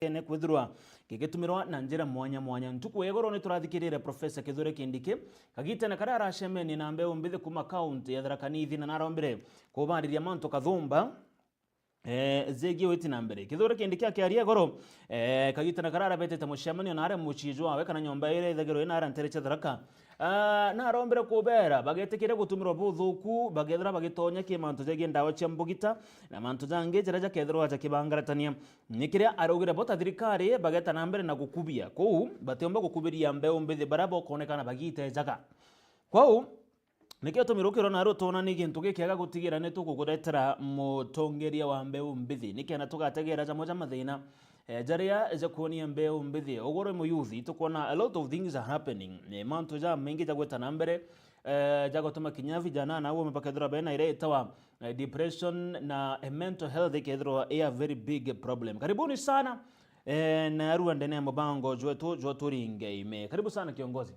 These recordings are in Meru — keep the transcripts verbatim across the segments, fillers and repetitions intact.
kene kwithirwa gigitumirwa na njira mwanya mwanya. Ntuku ya igoro ni turathikirire Professor Kithure Kindiki, kagitene karia aracemenie na mbeu mbithi kuma kaunti ya Tharaka Nithi, na narombire kubariria mantu kathumba, eh, zegie witi na mbere. Kithure Kindiki akiaria igoro, eh, kagitene karia arabetete mucemanio na aria mucii jwawe kana nyomba iria ithagirwa ina aria ntere cia Tharaka. Ah, narombire kubera bagetikire gutumirwa buthuku, bagethira bagitonya ki mantu jegie ndawa cia mbugita na mantu jangi jaria jakethirwa jakibangaratania. Ni kiria araugire bo ta thirikari bageta na mbere na gukubia kuu, batiumba gukubiria mbeu mbithi baria bokonekana bagitejaga. Kwou, nikio gitumi rukiro naru twona ni gintu gikiega gutigira ni tukukuretera mutongeria wa mbeu mbithi, nikenda tugategera jamwe ja mathina, eh, jaria jakuonia mbeu mbithi. Ugoro muyuthi, tukwona a lot of things are happening. Eh, mantu ja maingi jagweta na mbere, eh, jagutuma kinya vijana na ume bakethirwa bena iria itawa, eh, depression na, eh, mental health ikethirwa i a very big problem. Karibuni sana, eh, narua ndene ya mubango jwetu jwa Turinge Ime. Karibu sana kiongozi.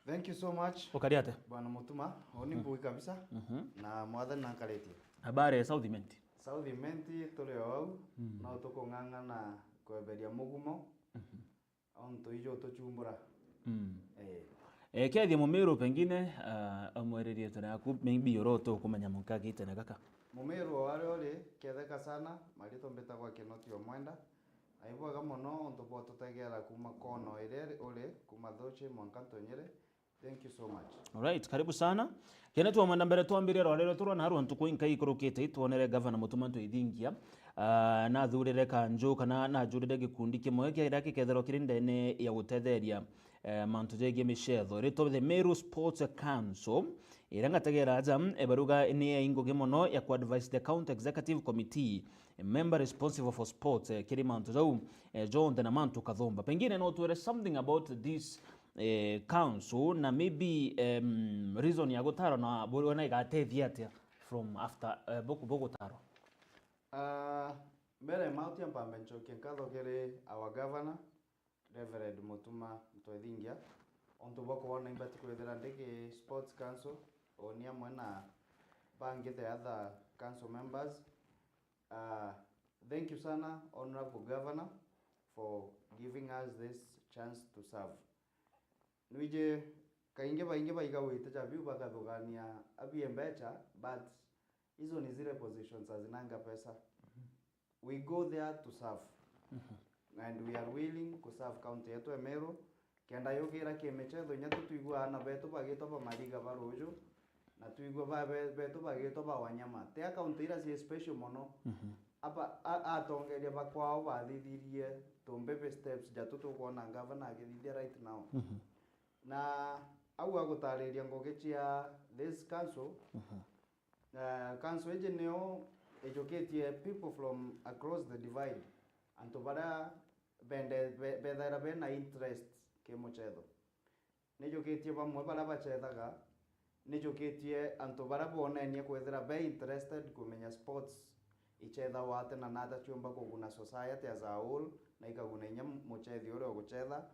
Thank you so much. Ukari atia? Bwana Mutuma, uni mbui kabisa. Mhm. Na mwathani nankaritie. Habari ya South Imenti? South Imenti turi o au, mm, no tukung'ang'ana kweberia mugumo, mhm, ontu ijo tuchumbura. Mm. Eh. Eh, kethia mumiru pengine, ah, amwererie tene yaku, maybe oro tukumenya munka gitene gaka. Mumiru o aria uri, ketheka sana, marito mbitagwa Kinoti Omwenda. Na ibwega mono ontu bwa tutegera kuma kono iria uri, kuma Thuchi mwanka Ntunyiri. Thank you so much. Alright, karibu sana. Kene twamwenda mbere twambirie rwariro turwa na arua ntuku inkai ikurukite itwonere Gavana Mutuma Ntwithingia, ah, nathurire kanju kana najurire gikundi kimwe kiria gikethirwa kiri ndene ya gutetheria, eh, mantu jegie micetho. Ritwa the Meru Sports Council, iria ngategera aja, eh, baruga ni ya ingugi mono ya ku advise the County Executive Committee, member responsible for sports, eh, kiri mantu jau, eh, jonthe na mantu kathumba. Pengine no twire something about this, eh, council na maybe, em, reason ya gutarwa na bwona igatethia atia from after, eh, buku-, bugutarwa? Ah, mbere mautia mpambe ncokie nkatho kiri our governor, Reverend Mutuma Ntwethingia, ontu bwa kwona imbati kwithira ndi ki Sports Council, uni amwe na bangi the other council members. Ah, thank you sana, Honorable Governor, for giving us this chance to serve. Nwiji kaingi baingi baigawite ja biu bakathugania abie mbecha, but izo ni zile positions azinanga pesa. We go there to serve. Mhm. And we are willing ku serve county yetu ya Meru. Kenda yukira kimichetho, inya tutwigua aana betu bagitwa ba Mariga ba ruju, na twigua ba-, be-, betu bagitwa ba Wanyama. Ti a county ira cie special mono. Mhm. Aba, a-, atongeria ba kwao bathithirie tu baby steps ja tu tukwona governor agithithia right now. Mhm. Na au agutariria ngugi cia this council, mhm, eh, council iji nio ijukitie people from across the divide, antu baria bende-, be-, bethaira bena interest ki muchetho. Nijukitie bamwe baria bachethaga, nijukitie antu baria bonenie kwithira be interested kumenya sports ichethawa atia na nata ciumba kuguna society as a whole, na ikaguna inya muchethi uria uguchetha.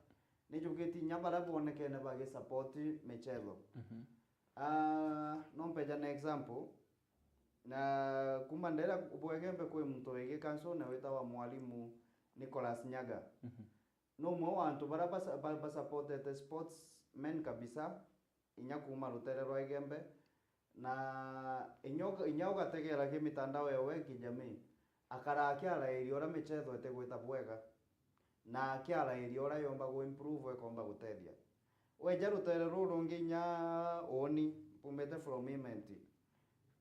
Nijukitie inya baria bonekene bagisupport michetho. Mhm. Ah, no mpeja na example, na kuma ndera Bwegembe kwi muntu wigi kansone witawa mwalimu Nicholas Nyaga. Mhm. Ni umwe wa antu baria basa-, ba-, basupportete sports men kabisa, inya kuma rutere rwa Igembe, na inya uga-, inya ugategera ki mitandao yawe ya kijamii, akara akiarairia uria michetho itigwita bwega, na akiarairia uria yomba gu improve, ikomba gutethia. Weja rutere ruru rungi inya uuni, mpumite from Imenti.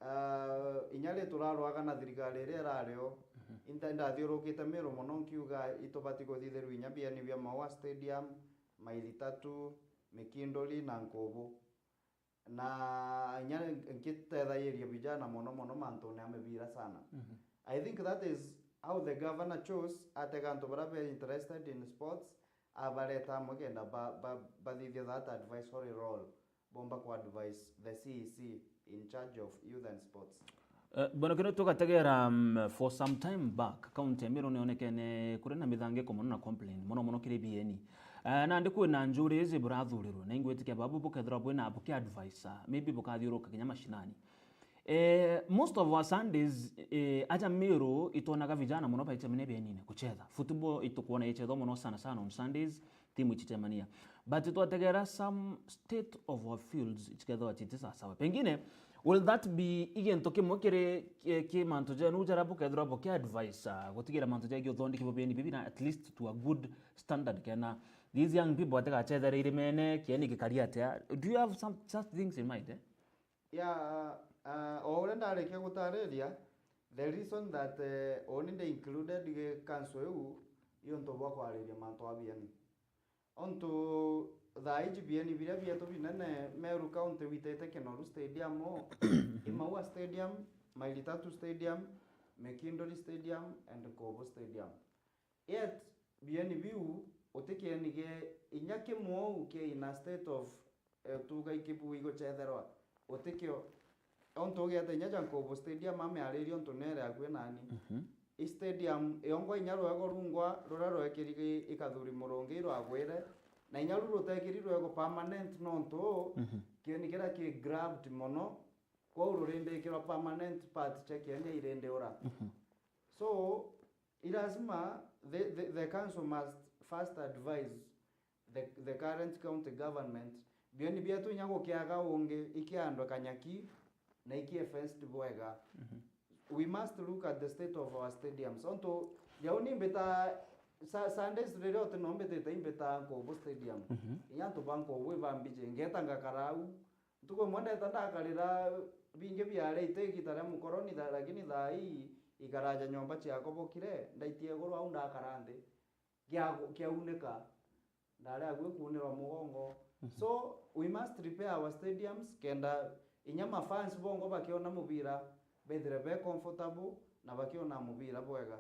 Ah, inya ri turarwaga na thirikari iria irari o, mhm, inta-, ndathiurukite Meru mono nkiuga itubati kuthithirua inya bieni bia Maua Stadium, Maili Tatu, Mikinduri na Nkubu. Na inya nkitethagiria vijana mono mono mantune ya mibira sana. Mhm. I think that is how the governor chose, atega antu baria be interested in sports, abareta amwe kenda ba-, ba-, bathithia that advisory role, bomba ku advise the C E C in charge of youth and sports. Eh, bwana Kino, tugategera, mm, for some time back, county ya Meru nionekene kuri na mithangiko mono na complaint, mono mono kiri bieni. Eh, nandi kwina njuri iji burathurirwe, na ingwitikia babu bukethirwa bwina buki advisor, maybe bukathiuruka kinya mashinani. Eh, most of our Sundays, eh, aja Meru itwonaga vijana mono baicemania bienine kuchetha. Football itukwona icethwa mono sana sana on Sundays, timu ichicemania. But twategera some state of our fields ichikethwa chiti sasawa. Pengine, will that be igento kimwe kiri ki, ki mantu jenu jara bukethirwa buki advise, uh, gutigira mantu jegi uthondeki bwa bieni bibi na at least to a good standard kena these young people batigachethere irimene, kieni gikari atia? Do you have some such things in mind, eh? Yeah, uh, o uria ndarikia gutariria, the reason that uh, uni ndi included gi council iu i untu bwa kwariria mantu a bieni. Ontu thaa iji bieni biria bietu binene Meru County witite Kinoru Stadium, i Maua Stadium, Maili Tatu Stadium, Mikinduri Stadium and Nkobo Stadium. Yet, bieni biu, uti kieni gie inya kimwe uu ki in a state of, eh, tuga ikibu iguchetherwa. Uti kio. Ontu ugiete inya ja Nkobo Stadium, amiaririe ontu nere akui nani. I stadium yongwa inya rwego rungwa ruria rwekiri ikathuri murungi irwagwire, na inya ru rutekiri rwego permanent nontu kieni kiria ki grabbed mono, kwou rurindikirwa permanent part cia kieni irindi ura. So, i lazima the, the, the council must first advise the, the current county government, bioni bietu inya gukiaga ungi ikiandwe kanyaki na ikie fenced bwega. We must look at the state of our stadiums. Ontu jau ni mbita sa, Sundays riria uti no mbitite imbita Nkobo Stadium. Inya antu ba Nkobo ibambiji, ngeta ngakara au. Ntuku imwe ndeta ndakarira bingi biaria iti igita ria mukoroni, tha-, lakini thaa ii ikaraja nyomba ciakobokire, ndaitia iguru au ndakara nthi. Kia-, kiaunika. Ndari akui kuunirwa mugongo. So, we must repair our stadiums, kenda inya ma fans bongo bakiona mubira, bethire be comfortable na bakiona mubira bwega.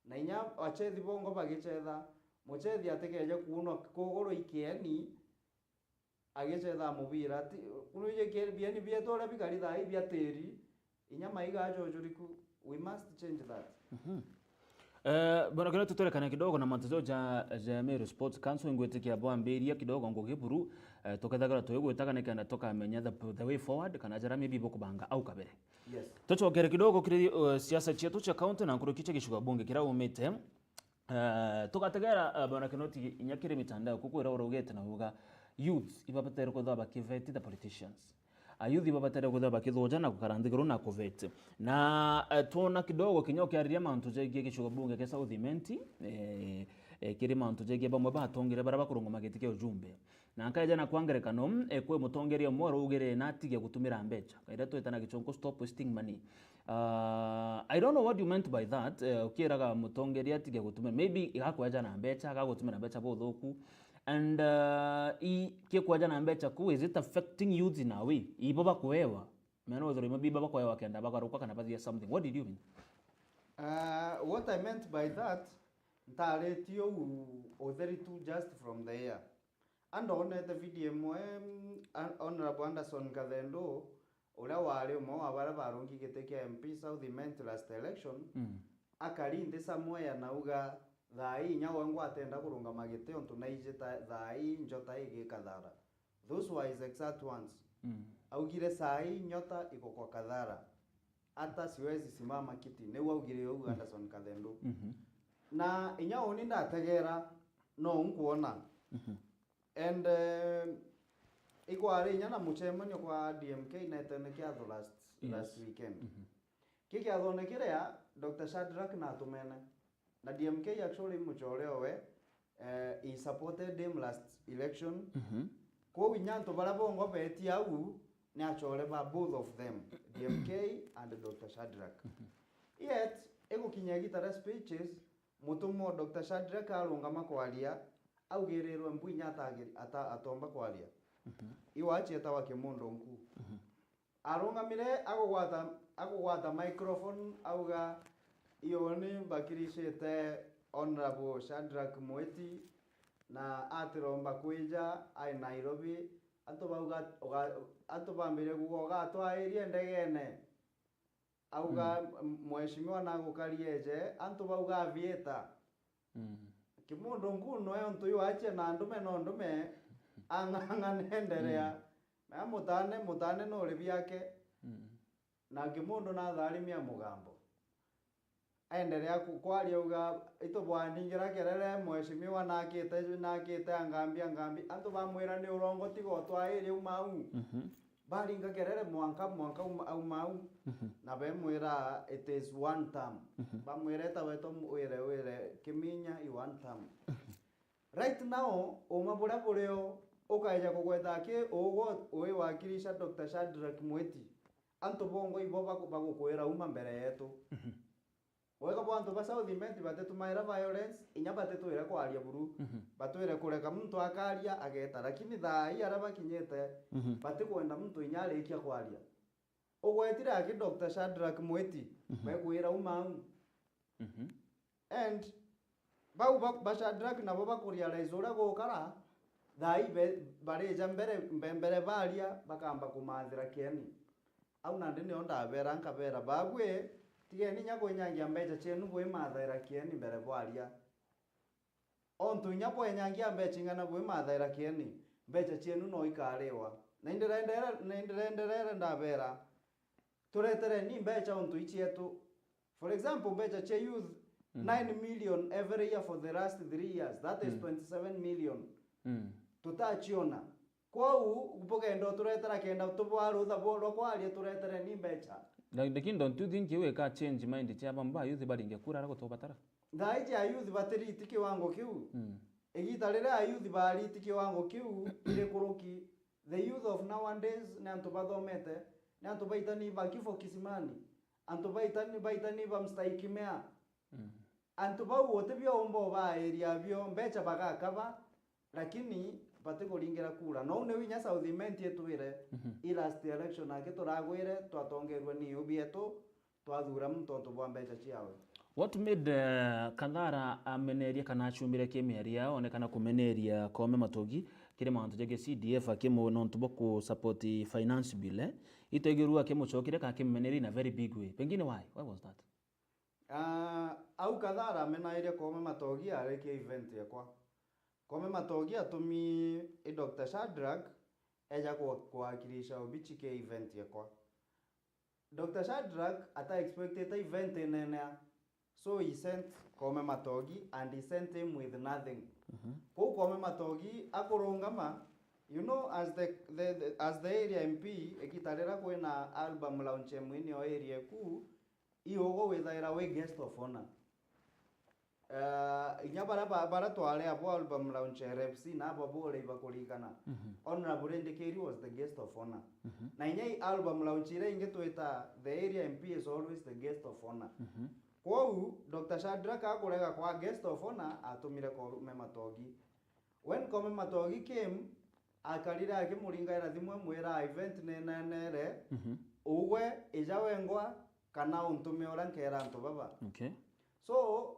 Na inya achethi bongo bagichetha, muchethi atikeje kuunwa kuguru ikieni, agichetha mubira. Ti, kunuje ke-, bieni bietu uria bikari thaa ii bia tiri, inya maiga ajojuriku, we must change that. Eh, bwana Kinoti, turekane kidogo na mantu jo ja, ja Meru Sports Council, ngwitikia bwambiria kidogo ngugi buru, eh, tukethagirwa twigwitaga nikenda tukamenya the, the way forward, kana jara maybe bukubanga au kabere. Yes. Tucokere kidogo kiri, eh, siasa cietu cia county na nkuruki cia gicigo bunge kiria umite. Eh, tugategera, eh, bwana Kinoti, inya kiri mitandao kukwira uraugite na uga youth ibabatere kwithirwa bakiveti the politicians. Ayuthi babatere kwithirwa bakithuja na gukara nthiguru na kuveti. Na, eh, twona kidogo kinya ukiariria mantu jegie gicigo bunge kia South Imenti, eh, eh, kiri mantu jegie bamwe batongire baria bakurungama giti kia ujumbe. Na nkaeja na kwa ngerekano, eh, kwi mutongeria umwe uraugire na atige gutumira mbecha. Iria twita na gichunku stop wasting money. Uh, I don't know what you meant by that. Eh, ukiiraga mutongeria atige gutumira, maybe igakweja na mbecha, agagutumira mbecha buthuku. And, uh, i, kikweja na mbecha ku, is it affecting youth in a way? Ibo bakwewa. Mena wethirwa imo biba bakwewa kenda bagaruka kana bathia something. What did you mean? Uh, what I meant by that, ntaretie uu utheri tu just from the air. Andonete video imwe, mm, An-, Honorable Anderson Kathendu, uria wari umwe wa baria barungi giti kia M P South Imenti last election, akari nthi somewhere na auga, "Thaa ii inya we ngwatenda kurungama giti ontu naiji ta, thaa ii njota igikathara." Those were his exact words. Augire, "Saa ii nyota iko kwa Kathara. Hata siwezi simama kiti." Niu augire uu Anderson Kathendu. Na inya uni ndategera, no nkwona. And, eh, ikwari inya na mucemanio kwa D M K netene kiatho last, last weekend. Ki kiathone kiria Doctor Shadrack natumene. Na D M K actually mucore owe, eh, he supported him last election. Kwou inya antu baria bongo beetie au ni acore ba both of them, D M K and Doctor Shadrack. Yet, igukinya igita ria speeches, mutumwa Doctor Shadrack arungama kwaria, augirirwe mbu inya atagi-, ata-, atomba kwaria. Iwachi etawa Kimundu Nkuu. Arungamire agugwata, agugwata microphone, auga, "Iyo ni mbakiricite Honorable Shadrack Mwiti, na atiromba kwija ai Nairobi." Antu bauga, uga-, antu bambirie kuuga, "Ugatwairie ndegene." Auga, "M-, mheshimiwa nagukarieje." Antu bauga, "Aviator." Kimundu Nkuu noe ontu yu achie na ndume no ndume, ang'ang'ane enderea. Na mutane, mutane nuri biake. Na Kimundu natharimia mugambo. Aendelea ku-, kwaria auga, "Itubwaningira kerere, mheshimiwa nakite, nakite angambi, angambi." Antu bamwira, "Ni urongo, tiga utwairi uma au." Mhm. Baringa kerere mwanka, mwanka auma, auma au. Mhm. Na bemwira, "It is one term." Mhm. Bamwira, "Eta wetu wire, wire Kiminya i one term." Mhm. Right now, uma buria burio, ukaeja kugweta aki ugwe wi wakilisha Doctor Shadrack Mwiti. Antu bongwa ibo bagu-, bagukwira uma mbere yetu. Mhm. Wega bwa antu ba South Imenti batitumaira violence, inya batitwire kwaria buru. Mhm. Batwire kureka muntu akaria ageta, lakini thaa ii aria bakinyite, mhm, batikwenda muntu inya arikia kwaria. Ugwetire aki Doctor Shadrack Mwiti, mhm, bekwira uma au. Mhm. And bau ba, ba Shadrack nabo bakurealize uria gukara, thaa ii be, barija mbere, mbe-, mbere baria, bakamba kumathira kieni. Au nandi nio ndabera, nkabera, "Babui, tigeni inya kwinyangia mbecha cienu bwimathaira kieni mbere bwaria. Ontu inya bwenyangia mbecha ing'ana bwimathaira kieni, mbecha cienu no ikariwa." Na indirendeere, na indirendereere ndabera, "Turetereni mbecha ontu icietu." For example, mbecha cia youth, mm, nine million every year for the last three years. That is, mm, twenty-seven million. Mm. Tutaciona. Kwou bugenda uturetera kenda tubwa rutha bwo rwa kwaria, turetereni mbecha. Like, lakini don't you think iu ika change mind cia bamwe ba youth baringe kura ara gutubatara? Thaa iji ayouth batiriti kiwango kiu. Mm. Igita riria ayouth bariti kiwango kiu, iri kuruki. The youth of nowadays ni antu bathomete, ni antu baitani ba kifo kisimani, antu baitani, baitani ba mstahiki mea. Mm. Antu bau uti bio umba ubaaria bio, mbecha bagakaba, lakini batikuringira kura. Nou niu inya South Imenti itwire, mhm, i last election aki turagwire, twatongerua ni U B A tu, twathura muntu ontu bwa mbecha ciawe. What made, eh, Kathara ameneria kana acumbire kimiario yao, one kana kumeneria Koome Matogi kiri mantu jagi C D F akimu nontu bwa ku support finance bill, eh? Itwegirua akimucokeria kana akimumeneria in a very big way. Pengine why? Why was that? Ah, au Kathara amenairie Koome Matogi arikia event ekwa. Koome Matogi atumi i Doctor Shadrack eja ku-, kuwakilisha Obichi ki event ekwa. Doctor Shadrack ata expectete event inenea. So he sent Koome Matogi and he sent him with nothing. Mhm. Kou Koome Matogi akurungama, you know, as the, the, the, as the area M P, igita riria kwina album launch ya mwini o area eku, iugo withaira wi guest of honor. Eh, inya bara ba-, bara twari abo album launch ya R F C, na abo bore ibakurikana. Mhm. Honorable Ndikiri was the guest of honor. Mhm. Na inya i album launch iria ingi twita the area M P is always the guest of honor. Mhm. Kwou, Doctor Shadrack akurega kwa guest of honor, atumire Koome Matogi. When Koome Matogi came, akarire akimuringaira thimu amwira, "Event ninenere, mhm, ugwe ija wengwa kana untume uria nkera antu baba." Okay. So,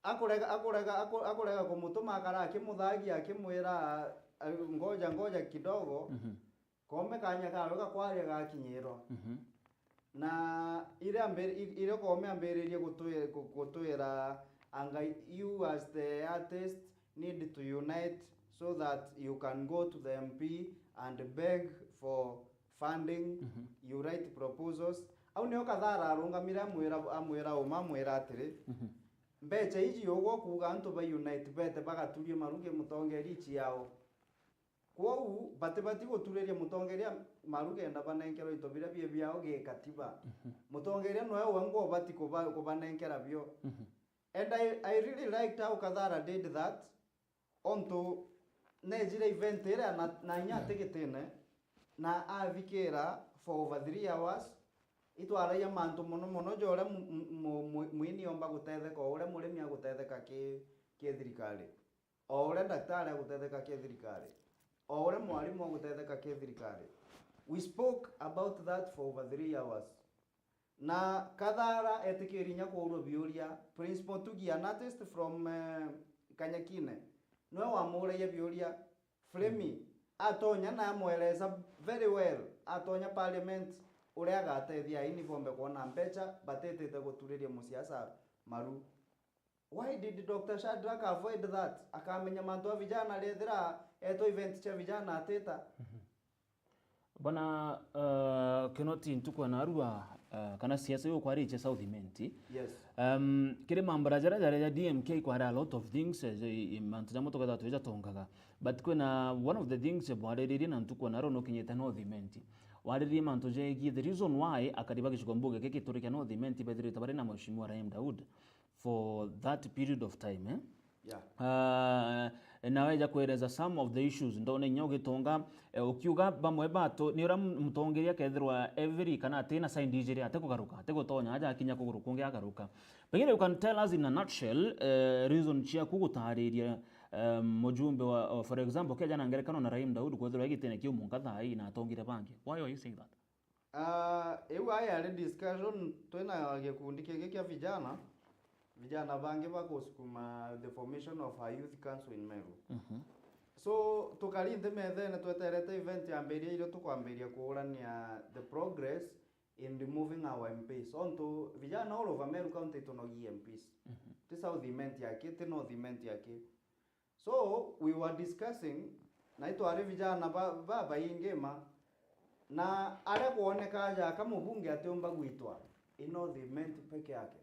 akurega, akurega, aku-, akurega kumutuma akara akimuthagia akimwira, "Ah, ngoja, ngoja kidogo." Mhm. Koome kanya kawe ga kwaria gakinyirwa. Mhm. Na iria ambir-, i-, iria Koome ambiririe gutwi-, gu-, gutwira, "Anga you as the artist need to unite so that you can go to the M P and beg for funding, mhm, you write proposals." Au nio Kathara arungamire amwira, amwira uma, amwira atiri, mhm, "Mbecha iji ugwe ukuuga antu ba unite bete bagaturie maru ki mutongeria ici yao." Kwou, batibati guturiria mutongeria maru kenda banenkerwa into biria bie biao gikatiba. Mhm. Mutongeria noe wengwa ubati kuba-, kubanenkera bio. Mhm. And I, I really liked how Kathara did that, ontu nejire event iria na, na inya atigitine, na athikira for over three hours, itwaragia mantu mono mono ja uria mu-, mu-, mu-, mu-, mwini omba gutetheka, o uria murimi agutetheka ki, ki thirikari. O uria daktari agutetheka ki thirikari, o uria mwarimu agutetheka ki thirikari. We spoke about that for over three hours. Na Kathara etikiri inya kuurwa biuria. Principal Tugi, an artist from, eh, Kanyakine, niwe wamuuragia biuria. Flemmy atonya na amweresa very well, atonya parliament uria agatethia aini bombe kwona mbecha, batitite guturiria musiasa maru. Why did Doctor Shadrack avoid that? Akamenya mantu a vijana, rethira etwa event cia vijana atita. Mhm. Bwana, uh, Kinoti, ntuku ya narua, uh, kana siasa iu kwaritie South Imenti. Yes. Um, kiri mambura jaria jaria ja D M K kwari a lot of things, eh, i- i- mantu jamwe tukethirwa twijatongaga. But kwina one of the things bwariririe na ntuku ya narua nukinyite North Imenti. Wariririe mantu jegie the reason why akari ba gicigo mbunge giki kituri kia North Imenti bethirite bari na Mheshimiwa Rahim Daud for that period of time, eh? Yeah. Uh, na weja kueleza some of the issues ndona inya ugitonga, eh, ukiuga bamwe batu ni uria m- mutongeria akethirwa every kana ati na side ijiri, ati kugaruka, ati gutonya aja akinya kuguru kungi agaruka. Pengine you can tell us in a nutshell, eh, reason ciaku gutariria, eh, mujumbe wa, oh, for example, keja na ngerekano na Rahim Daud kwethirwa igitine kiu munka thaa ii na atongire bangi. Why are you saying that? Ah, iu ai ari discussion twina gikundi kingi kia vijana, vijana bangi bagusukuma the formation of a youth council in Meru. Mhm. So tukari nthi methene tweterete event yambiria irio tukwambiria kuurania the progress in removing our M Ps. Ontu vijana all over Meru County tunogi M Ps. Ti South Imenti aki, ti North Imenti aki. So we were discussing, na itwari vijana ba- babaingi ma, na aria kwoneka aja aka mubunge atiumba gwitwa i North Imenti peke yake.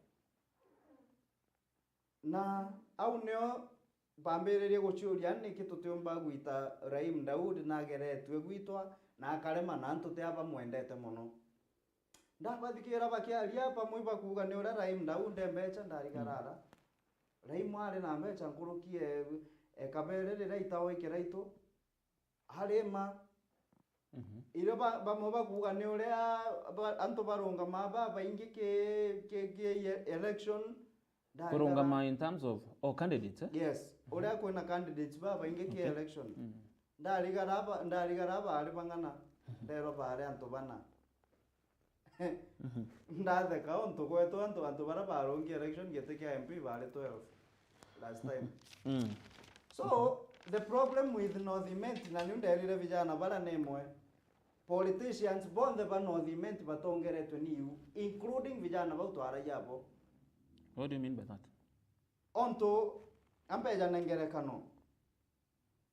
Na au nio bambiririe guciuria niki tutiumba gwita Rahim Daud na ageretue gwitwa na akarema na antu ti abamwendete mono. Ndabathikira bakiaria bamwe bakuuga ni uria Rahim Daud e mbeca ndarigara ara. Rahim ari na mbeca nkuruki e, e kabere riria itawe kiraitu. Arima. Irio ba- bamwe bakuuga ni uria ba- antu barungamaa babaingi ki, ki, ki ye- election. Ndarigara- Kurungama in terms of, oh, candidates, eh? Yes, uria kwina candidates babaingi ki election. Ndarigara aba- ndarigara abari bang'ana ndero bari antu bana. Ndatheka untu gwetu antu antu baria barungi election giti kia M P bari twelve last time. Mm. So the problem with North Imenti, na niu nderire vijana baria ni imwe, politicians bonthe ba North Imenti batongeretwe ni iu, including vijana bau twaragia abo. What do you mean by that? Ontu ambeja na ngerekano,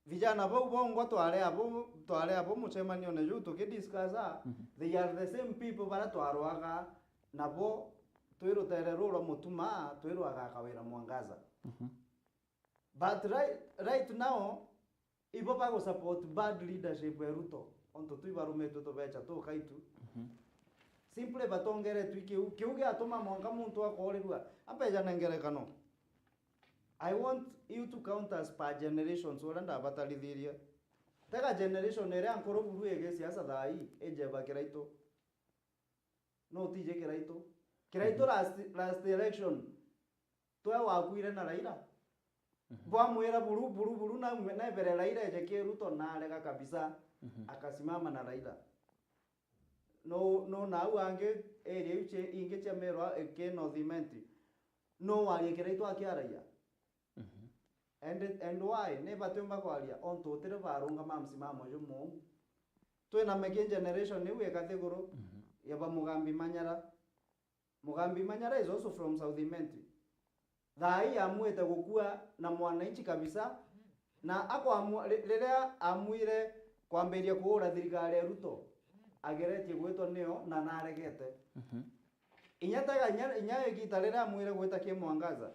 vijana bau bongwa twari abo twari abo mucemanione juu tukidiscussa, they are the same people baria twarwaga nabo twi rutere ruu rwa Mutuma twirwaga kawira Mwangaza. But right, right now ibo bagusupport bad leadership ya Ruto ontu tu ibarumitwe tubeca tukaitu. Simply batongeretwe kiu kiu giatuma mwanka muntu akorirua. Ambeja na ngerekano, I want you to count us per generations uria ndabatarithirie. Tega generation iria nkuru buru igi siasa thaa ii ijeba Kiraitu. No utije Kiraitu. Kiraitu last, last election twe wakuire na Raila. Bwamwira buru buru buru na na ebere Raila eje ki Ruto na arega kabisa. Akasimama na Raila. No no na au angi area iu cie- ingi cia Meru ki North Imenti. No warie Kiraitu akiaragia. And, and why? Ni batiumba kwaria ontu utiri barungama msimamo jumwe. Twina meke generation iu ikathiguru ya ba Mugambi Manyara. Mugambi Manyara is also from South Imenti. Thaa ii amuite gukua na mwananchi kabisa, na akwamua ri- riria amwire kwambiria kuura thirikari ya Ruto, ageretie gwitwa nio na naregete. Inya tega inya, inya igita riria amwire gwita ki Mwangaza,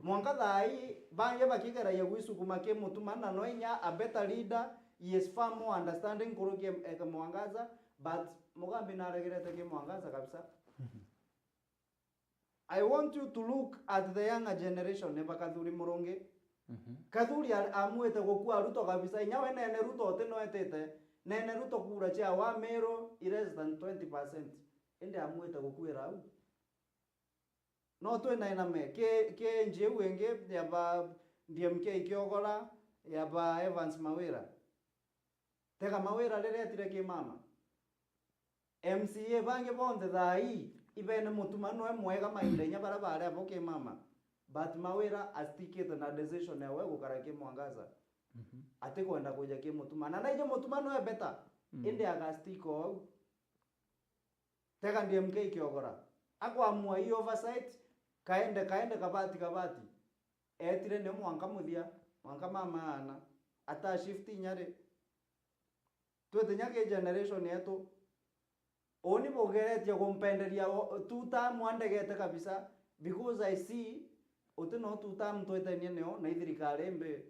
mwanka thaa ii bangi bakigeragia gwisukuma ki Mutuma, na no inya a better leader, he is far more understanding nkuruki eke Mwangaza, but Mugambi naregerete ki Mwangaza kabisa. I want you to look at the younger generation, neba Kathuri Murungi. Kathuri a- amwite gukua Ruto kabisa, inya we nene Ruto uti no etite, nene Ruto kura cia wa Meru i less than twenty percent, indi amwite gukuira au. No twina iname ki ki njiu ingi ya ba D M K Kiogora, ya ba Evans Mawira. Tega Mawira riria etire ki mama. M C A bangi bonthe thaa ii ibene Mutuma nwe mwega mainda inya baria bari abo ki mama. But Mawira astikite na decision ya we gukara ki Mwangaza. Atikwenda kuja ki Mutuma. Na naije Mutuma nwe better. Indi agastika ou. Tega D M K Kiogora. Akwamua i oversight, kaende, kaende, kabati, kabati. Etire ni mwanka muthia, mwanka mama aana. Ata shift inya ri. Twitinya ki generation yetu. Uni bugeretie kumpenderia o-, two term andegete kabisa, because I see uti no two term twitenie nio na ithirikari imbi.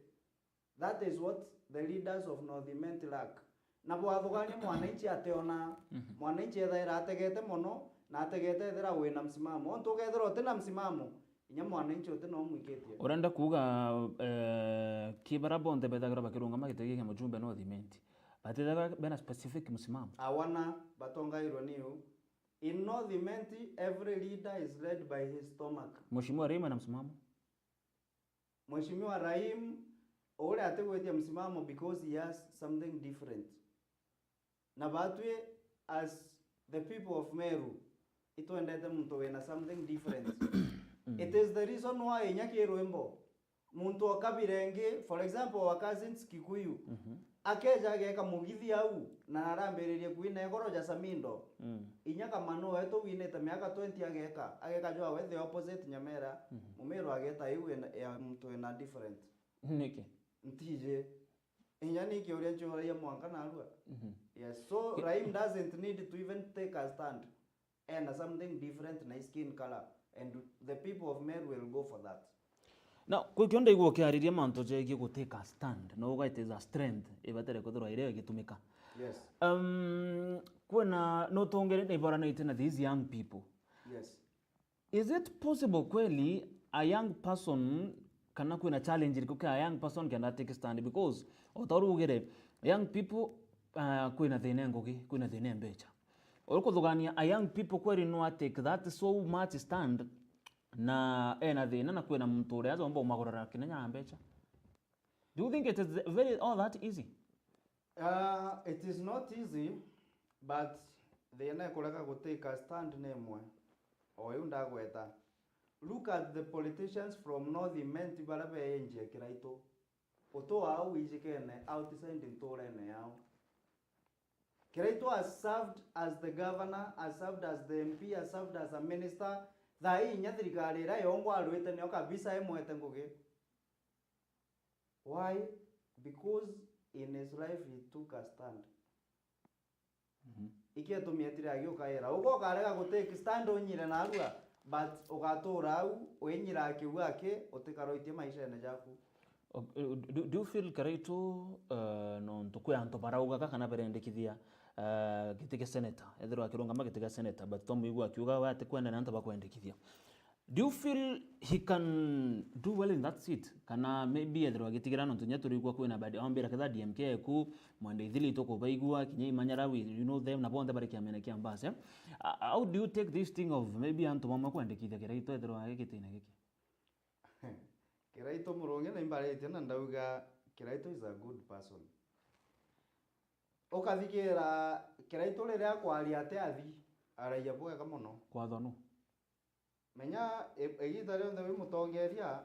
That is what the leaders of North Imenti lack. Na bwathugania mwananchi ationa, Mhm. mwananchi ethaira ategete mono, na ategete ethira wina msimamo. Ontu ukethira uti na msimamo, inya mwananchi uti no umwikitie. Urenda kuuga, eh, ki bara bonthe bethagirwa bakirungama giti gia mujumbe North Imenti, batithagirwa bena specific msimamo? Awana batongairwe ni u. In North Imenti, every leader is led by his stomach. Mheshimiwa Rima na msimamo? Mheshimiwa Rahim, uria atigwitia msimamo because he has something different. Na batwi as the people of Meru, itwendete muntu wina something different. Mm. It is the reason why inya ki rwimbo, muntu o kabira ingi, for example, our cousins Kikuyu, Mhm. akeja ageka mugithi au, na arambiririe kwina igoro ja Samindo. Mm. Inya Kamano wetu winite miaka twenty ageka, ageka jwawe the opposite Nyamera, Mhm. Mumiru ageta iu ena, ya muntu wina different. Niki? Ntiji. Inya ni kiuria nchuragia mwanka narua. Mhm. Yes, so Ki- Rahim doesn't need to even take a stand. Ena something different na skin color, and the people of Meru will go for that. Now, kwi kio ndaigua ukiariria mantu jegie gutake a stand, no uga it is a strength ibatere kwithirwa irio igitumika. Yes. Um, kwina, nutongere ni iboranite na these young people. Yes. Is it possible kweli a young person, kana kwina challenge iriku kia a young person kenda take stand? Because o ta uria ugire, young people, uh, kwina thina ngugi, kwina thina mbecha. Urikuthugania a young people kweli no a take that so much stand, na ena thina na kwina muntu uria ajomba umagurira kinya nya mbecha? Do you think it is very all that easy? Uh, it is not easy, but thina ikurega gutake a stand ni imwe. O iu ndagweta. Look at the politicians from North Imenti baria beenjia Kiraitu. Utu wao wijikene outside nturene yao. Kiraitu has served as the governor, has served as the M P, has served as a minister. Thaa ii inya thirikari iria yongwa arwite nio kabisa imwete ngugi. Why? Because in his life he took a stand. Mhm. Ikio itumi etire agiukaira. Uga ukarega gutake stand unyire narua, but ugatura au, uinyira akiuga aki, utikaroitie maishene jaku. O-, do, do you feel Kiraitu, uh, nontu kwi antu baraugaga kana barendekithia, uh, giti gia senator, ethirwa akirungama giti gia senator, but twamwigua akiuga we atikwenda na antu bakwendekithia? Do you feel he can do well in that seat? Kana maybe ethirwa agitigira nontu nya turigua kwina badi, ombira ketha D M K eku, Mwende Ithili itukubaigua, kinya Imanyara, we, you know them, na bonthe bari kiamene kia Mbase. Uh, how do you take this thing of maybe antu bamwe kwendekithia Kiraitu ethirwa agigitine giki? Kiraitu Murungi na imbaritie na ndauga Kiraitu is a good person. Ukathigira Kiraitu riria akwaria ati athi, aragia bwega mono. Kwathwa nu? Menya, i-, igita rionthe wi mutongeria,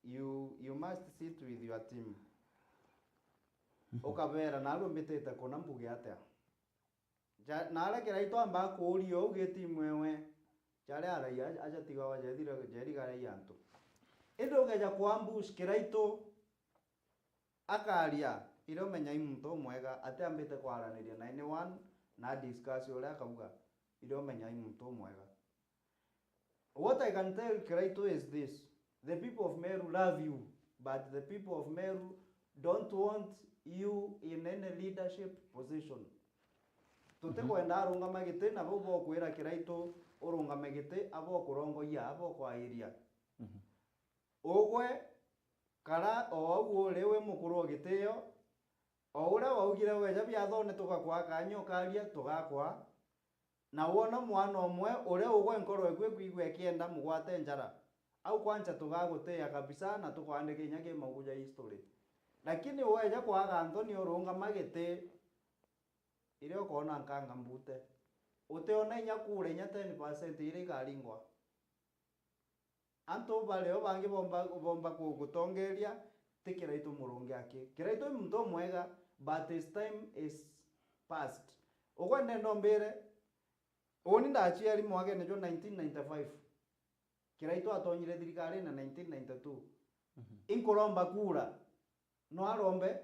you, you must sit with your team. Mhm. Ukabera, "Narua mbitite kuna mbuge atia?" Ja-, na aria Kiraitu ambaa kuuria uu gi team ewe, jaria araia, aja tigawa jethira, jerigara i antu. Indi ukeja ku ambush Kiraitu, akaria, iria umenya i muntu umwega, atiambite kwaraniria na anyone, na discuss uria akauga, iria umenya i muntu umwega. What I can tell Kiraitu is this. The people of Meru love you, but the people of Meru don't want you in any leadership position. Tutikwenda arungama giti, na bau bokwira Kiraitu urungame giti, abokurongoia, abokwairia. Mhm. Ugwe, kara o au uri wi mukuru o gitio, o uria waugire weja biathone tugakwa kanya ukaria, tugakwa. Na wona mwana umwe uria ugwe nkoro eku ikwigua ikienda mugwate njara, au kwancha tugagutia kabisa na tukwandika inya ki mauku ja history. Lakini weja kwaga nthoni urungama giti, iria ukoona nkanga mbute. Utiona inya kura inya ten percent iria ikaringwa. Antu bario bangi bomba, bomba ku-, gutongeria, ti Kiraitu Murungi aki. Kiraitu ni muntu umwega, but his time is past. Ugwe ndenda umbire, uni ndaciari mwakene jwa nineteen ninety-five. Kiraitu atonyire thirikari na nineteen ninety-two. Mhm. Inkuromba kura. No arombe,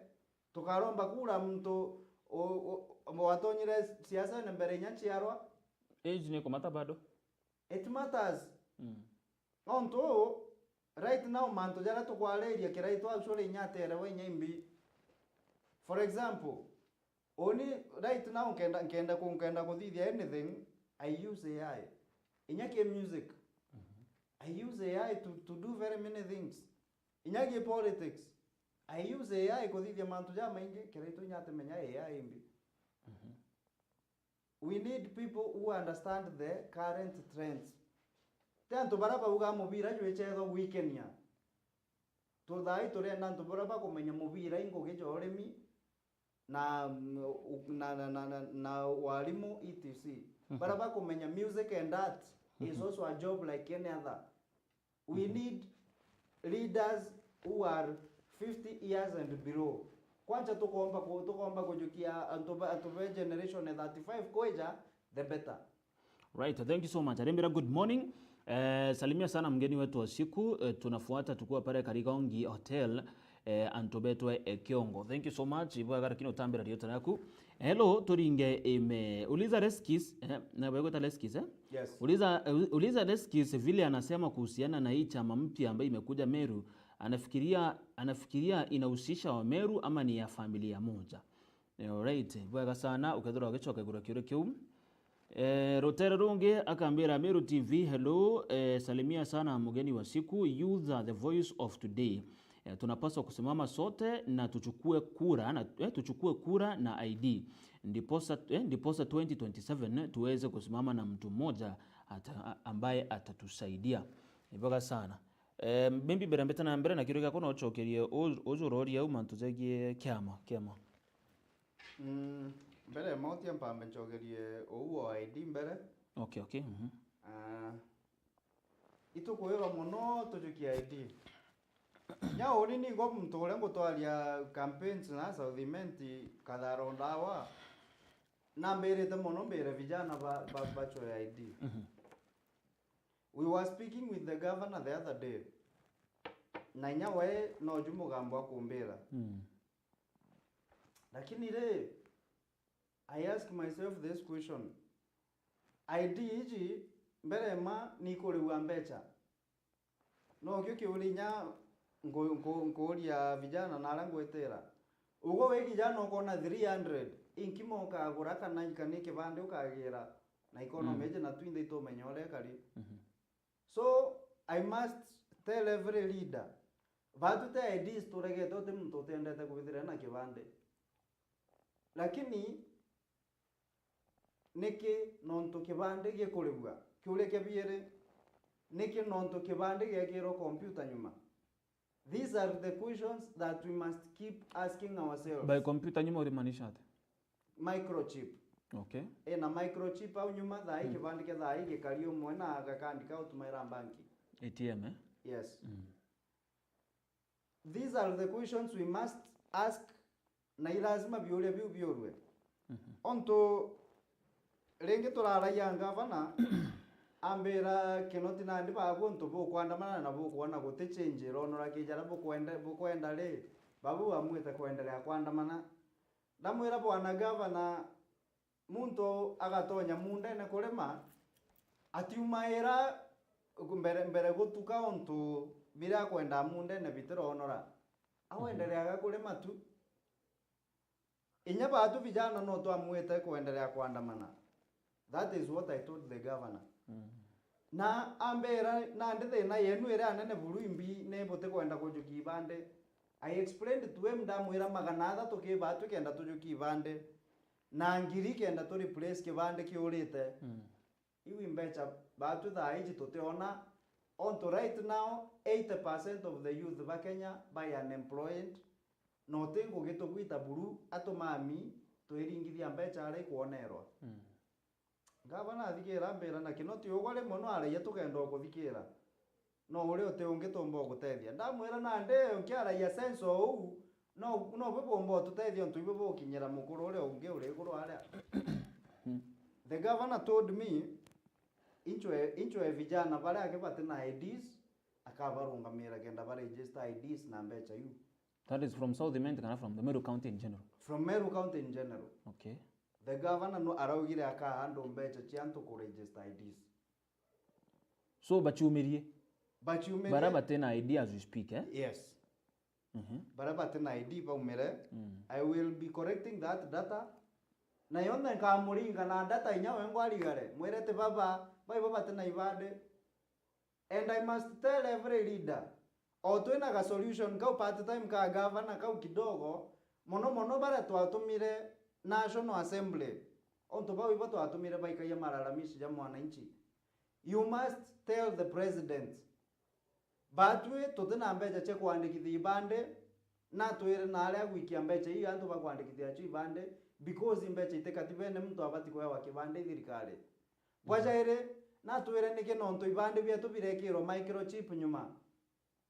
tukaromba kura muntu u-, u-, watonyire siasene mbere inya nciarwa. Age ni kumata bado. It matters. Mm. Nontu uu, right now mantu jaria tukwariria kiraitwa actually inya aterewa inya imbi. For example, uni right now nkenda, nkenda ku-, nkenda kuthithia anything, I use A I. Inya ki music, I use A I to, to do very many things. Inya ki politics, I use A I kuthithia mantu jamaingi, kiraitwa inya atimenya A I imbi. We need people who understand the current trends. Ti antu baria bauga mubira jwicethwa gwikenia. Tu thaai turienda antu baria bakumenya mubira i ngugi ja urimi na, na, na, na, na, na warimu, et cetera. Baria bakumenya music and art is also a job like any other. We need leaders who are fifty years and below. Kwanza tukomba ku-, tukomba kujukia antu ba, antu ba generation ya thirty-five kwija, the better. Right, thank you so much. Arembera, good morning. Eh, salimia sana mgeni wetu wa siku. Eh, tunafuata tukiwa pale Karigongi Hotel. Eh, antu betwe, eh, Kiongo. Thank you so much. Ibwega, lakini utambira riitwa riaku. Hello, turinge ime. Uliza Leskis, eh, na bagwita Leskis, eh? Yes. Uliza, eh, uliza Leskis vile anasema kuhusiana na hii chama mpya ambayo imekuja Meru. Anafikiria, anafikiria inahusisha wa Meru ama ni ya familia moja? Eh, alright, bwega sana, ukethirwa ugicoka iguru kiuri kiu. Eh, rutere rungi akambira, Meru T V, hello, eh, salimia sana mgeni wa siku, youth are the voice of today. Eh, tunapaswa kusimama sote na tuchukue kura na, eh, tuchukue kura na I D. Ndiposa, eh, ndiposa twenty twenty-seven tuweze kusimama na mtu mmoja ata-, a-, ambaye atatusaidia. Ni bwega sana. Eh, maybe mbere mbete na mbere na kiuria giakwa no ucokerie u-, uju uroria au mantu jegie kiama, kiama. Mm, mbere mautia mpambe ncogerie uu wa I D mbere. Okay, okay. Mhm. Ah, itukwirwa mono tujukie I D. Nya uni ningo muntu uria ngutwaria campaigns na South Imenti, Kathara o Ndawa, nambirite mono mbire vijana ba, ba, bachwe I D. Mhm. We were speaking with the governor the other day. Na inya we noju mugambo akumbira. Mm. Lakini ri, I ask myself this question. I D iji mbere ma ni kurigwa mbecha. No kio kiuri inya nku-, nku-, nkuuria vijana na aria ngwitira. Ugo wi kijana ukona three hundred, inki mo ukagura kana, kana kibande ukagira na economy iji na twinthe itumenya uria ikari. Mhm. So, I must tell every leader, batu te I Ds turegete uti muntu utiendete kwithira na kibande. Lakini, niki nontu kibande gikurigwa? Kiuria kia biiri, niki nontu kibande giekirwo computer nyuma? These are the questions that we must keep asking ourselves. By computer nyuma urimaanisha atia? Microchip. Okay. Ina microchip au nyuma, thaa ii kibande kia thaa ii gikari umwe na gakandi ka utumaira banki. A T M, eh? Yes. Mm. These are the questions we must ask, na i lazima biuria biu biurwe. Ontu ringi turaragia ngavana, ambira Kinoti nandi babu untu bukwandamana na bukwona guti change ironora ki jaria bukwenda, bukwenda ri, babu bamwite kwenderea kwandamana. Ndamwira, bwana gavana, muntu agatonya mundene kurima, atiumaira mbere, mbere gutuka untu biria akwendaa mundene bitironora. Awendereaga kurima tu. Inya batu vijana no twamwite kwenderea kwandamana. That is what I told the governor. Na ambira, nandi thina yenu iria nene buru imbi ni butikwenda kujukia ibande. I explained to him, ndamwira magana athatu ki batu kenda tujukia ibande. Na ngiri kenda tu replace kibande kiurite. Iu i mbecha batu thaa iji tutiona, ontu right now eighty percent of the youth ba Kenya bai unemployed, na uti ngugi tugwita buru atumami twiringithia mbecha aria ikwonerwa. Ngavana athikira ambira, na Kinoti ugwe rimwe no aragia tukenda ukuthikira. No uria uti ungi tumba ugutethia. Ndamwira, nandi nkiaragia sense o uu, no, no bwe bumba ututethia untu ibwe bukinyira mukuru uria ungi uri iguru aria. The governor told me, inchwe, inchwe vijana baria aki bati na I Ds, akabarungamira kenda ba register I Ds na mbecha iu. That is from South Imenti kana from the Meru County in general? From Meru County in general. Okay. The governor no araugire akaa andu mbeca cia antu ku register I Ds. So baciumirie? Baciumirie. Bara bati na I D as we speak, eh? Yes. Mhm. Bara bati na I D baumire. Mm. I will be collecting that data. Na yonthe nkamuringa na data inya we ngwarigare. Mwire ti baba, bai baba bati na ibande. And I must tell every leader, o twina ga solution kau part time ka governor kau kidogo, mono mono baria twatumire National Assembly, ontu bau ibo twatumire baikagia malalamishi ja mwananchi. You must tell the president, batwi tutina mbeca cia kwandikithia ibande, natwire na aria gwikia mbeca ii antu bakwandikithia acio ibande, because mbeca itikatibene muntu abati kwewa kibande i thirikari. Bwa jairi, natwire niki nontu ibande bietu birekirwa microchip nyuma.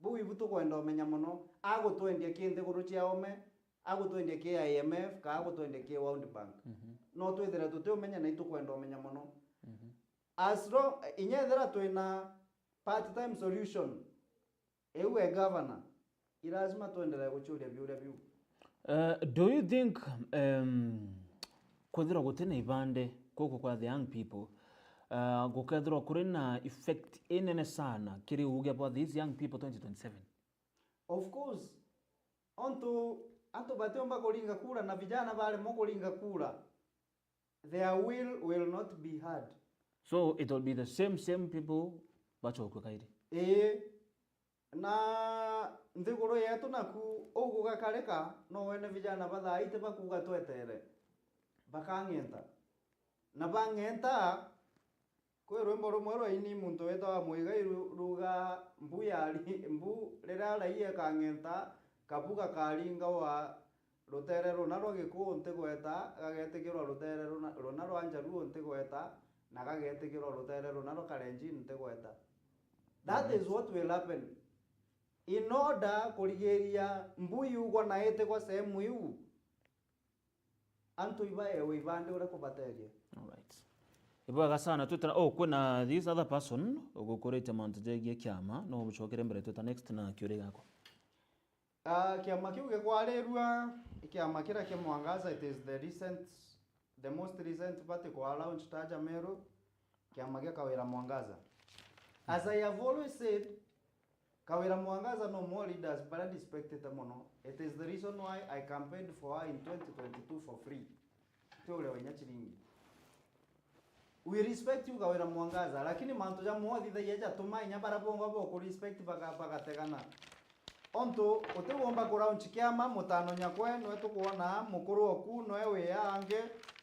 Buu ibu tukwenda umenya mono. Agutwendia ki nthiguru cia ome, agutwendia ki I M F, kaa agutwendia ki World Bank. Mhm. No twithire tutiumenya na itukwenda umenya mono. Mhm. As long, inya ethira twina part time solution, iu e governor, i lazima twendelee gucuria biuria biu. Uh, do you think, um, kwithirwa gutina ibande kuku kwa the young people, uh, gukethirwa kuri na effect inene sana kiri uuge bwa these young people twenty twenty-seven? Of course. Ontu antu batiumba kuringa kura na vijana baremwa kuringa kura, their will will not be heard. So it will be the same, same people bacokue kairi. Ii. Na nthiguru yetu naku ugugakarika, no wene vijana ba thaa iti bakuuga twetere, bakang'enta. Na bang'enta, kwi rwimbo rumwe rwaini muntu witawa Muigai ru-, ruga, mbu yari, mbu riria araie kang'enta, kabu gakaringa wa rutere runa rwa Gikuu ntigweta, gagetikirwa rutere runa, runa rwa Njaruo ntigweta, na gagetikirwa rutere runa rwa Kalenjin ntigweta. That is what will happen. In order kurigiria mbu yugwa na itigwa sehemu iu, antu ibaewe ibande uria kubateria. Alright. Ibwega sana, twitana, oh, kwina this other person ugukuritie mantu jegie kiama, no umucokere mbere twita next na kiuria giakwa. Ah, kiama kiu gikwarirua, i kiama kiria kia Mwangaza, it is the recent, the most recent party kwa launch Taja Meru, kiama gia Kawira Mwangaza. As I have always said, Kawira Mwangaza no more leaders baria respected mono. It is the reason why I campaigned for her in twenty twenty-two for free. Ti uria wenya chiringi. We respect you, Kawira Mwangaza, lakini mantu jamwe uthithagia jatuma inya baria bongwa boku respect baga-, bagategana. Ontu utigomba ku launch kiama, mutano nyakwe nwe tukwona, mukuru oku nwe wi angi,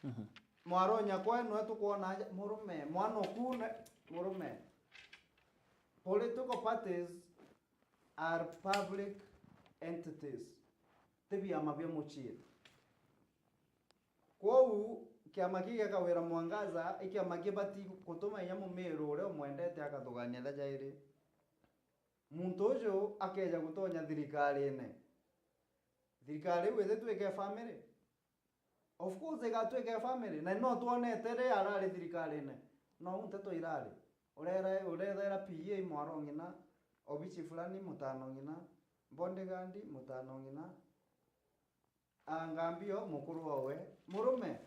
mhm, mwaro nyakwe nwe tukwona aja, murume, mwana oku nwe, murume. Political parties are public entities. Ti biama bia mucii. Kwou, kiama kii gia Kawira Mwangaza, i kiama kibati gutuma inya mumiru uria umwendete akathugania na jairi. Muntu uju akeja gutonya thirikarine, thirikari iu ithitwike family? Of course, igatwika ya family, na no twonete ri arari thirikarine. No u nteto irari. Urera-, urethaira P A mwaro ng'ina, obichi fulani mutano ng'ina, bodyguard mutano ng'ina, a, ngambio mukuru owe. Murume,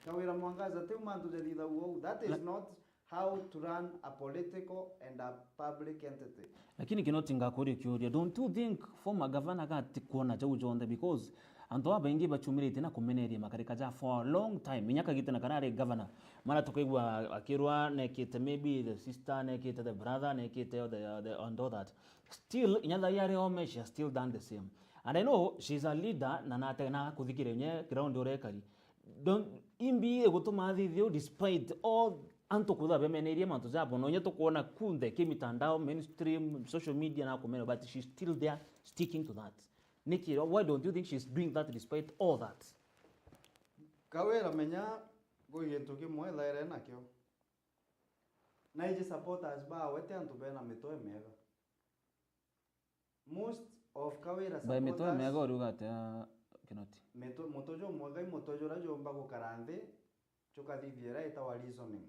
Kawira Mwangaza, tiu mantu jathithagua uu. That is not how to run a political and a public entity. Lakini Kinoti, ngakuria kiuria, don't you think former governor gati kuona jau jonthe? Because antu babaingi bachumiritie na kumeneria makarika ja for a long time. Inya kagitana karari governor, mara tukaigua akirwa nekite maybe the sister, nekite the brother, nekite the, the, and all that. Still, inya thaa ii ari ome, she has still done the same. And I know she is a leader, na nate na kuthikire nye ground urekari. Don't, imbi igutuma athithio despite all antu kutha bemenerie mantu jabo, nonya tukwona kunthe ki mitandao, mainstream, social media na kumena, but she's still there sticking to that. Niki, why don't you think she's doing that despite all that? Kawira, menya gwi gintu kimwe thaire nakio. Na iji supporters bawe ti antu bena mitwe miega. Most of Kawira supporters. By mitwe miega uriuga atia, Kinoti? Mitwe, mutwe jumwega i mutwe juria jumba gukara nthi, jukathithia iria itawa reasoning,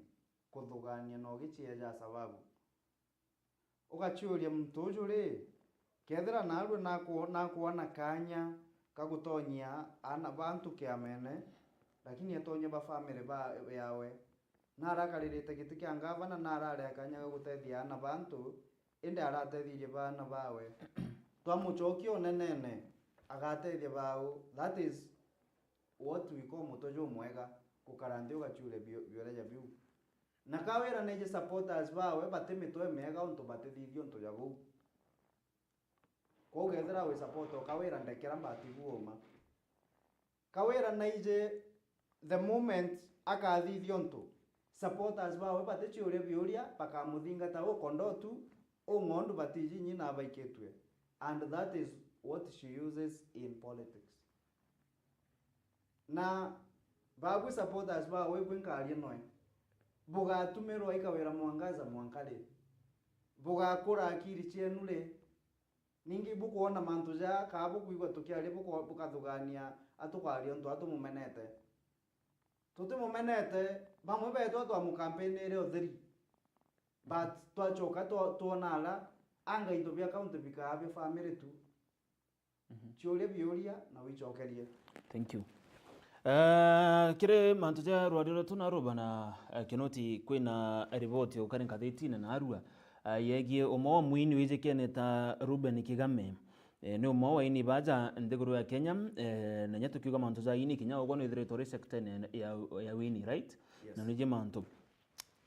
kuthugania na ugichieja sababu. Ugachiuria muntu uju ri, Kethira naarua naku-, nakuona kaanya ka gutonyia aana ba antu kiamene, lakini atonye ba family ba, yawe, narakaririte giti kia ngavana, nararia kaanya ga gutethia aana ba antu, indi aratethirie baana bawe. Twamucokia unenene, agatethia bau. That is what we call mutwe jumwega, gukara nthi ugaciuria bio-, bioria ja biu. Na Kawira naiji supporters bawe bati mitwe miega untu batithithia untu ja buu. Kwou kethira wi supporter o Kawira, ndekera mbatigu uma. Kawira naiji the moment akathithia untu, supporters bawe baticiuria biuria, bakamuthingata ukondo tu, ung'ondu batiji nyi nabaikitue. And that is what she uses in politics. Na babu supporters bawe bwi nkaria noe, bugatumirwa i Kawira Mwangaza mwanka ri? Bugakura akiri cienu ri? Ningi bukwona mantu ja, kaa bukwigua tukiaria, buko-, bukathugania atukaria untu atumumenete? Tutimumenete, bamwe beetwa twamukampenire utheri. But twacoka twa-, twona ara, anga into bia county bikaa bia family tu. Mhm. Ciuria biuria na wicokerie. Thank you. Eh, kiri mantu ja rwario rwetu na rubana, eh, Kinoti, kwina riboti ukari ngathitine narua, eh, yegie umwe wa mwini wijikene ta Ruben Kigame. Eh, ni umwe wa ini baja nthiguru ya Kenya, eh, na nya tukiuga mantu ja ini, kinya ugwe nwithiritwe uri sector ya, ya, ya wini, right? Yes. Na niji mantu.